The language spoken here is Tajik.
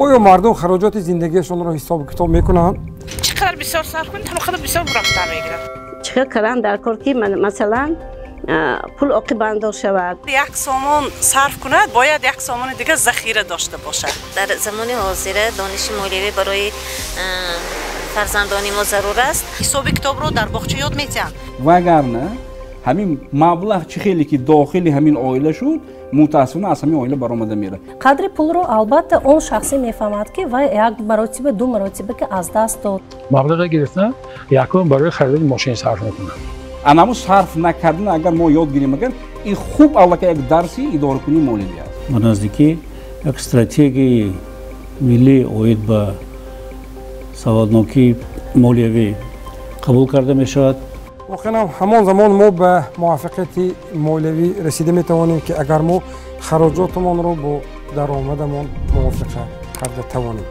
Оё мардум хароҷоти зиндагиашонро ҳисобу китоб мекунанд? Чӣ қадар бисёр сарф кунед, ҳамон қадар бисёр рафта мегирад. Чӣ хел кардан дар кор, ки, масалан, пул оқибандор шавад? 1 сомон сарф кунад, бояд 1 сомони дигар захира дошта бошад. Дар замони ҳозира дониши молиявӣ барои фарзандони мо зарур аст. Ҳисоби китобро дар боғча ёд метиҳанд. Вагарна ҳамин маблағ чӣ хеле ки дохили ҳамин оила шуд, мутаассифона, аз ҳамин оила баромада меравад. Қадри пулро, албатта, он шахсе мефаҳмад, ки вай як маротиба, ду маротиба ки аз даст дод. Маблағе гирифтан, якум барои харидани мошин сарф мекунад. Анамо сарф накардан агар мо ёд гирем, агар ин хуб, аллакай як дарси идоракунии молиявӣ аст. Ба наздикӣ як стратегияи миллӣ оид ба саводнокии молиявӣ қабул карда мешавад. Воқеан ҳам, ҳамон замон мо ба муваффақияти молиявӣ расида метавонем, ки агар мо хароҷотамонро бо даромадамон мувофиқа карда тавонем.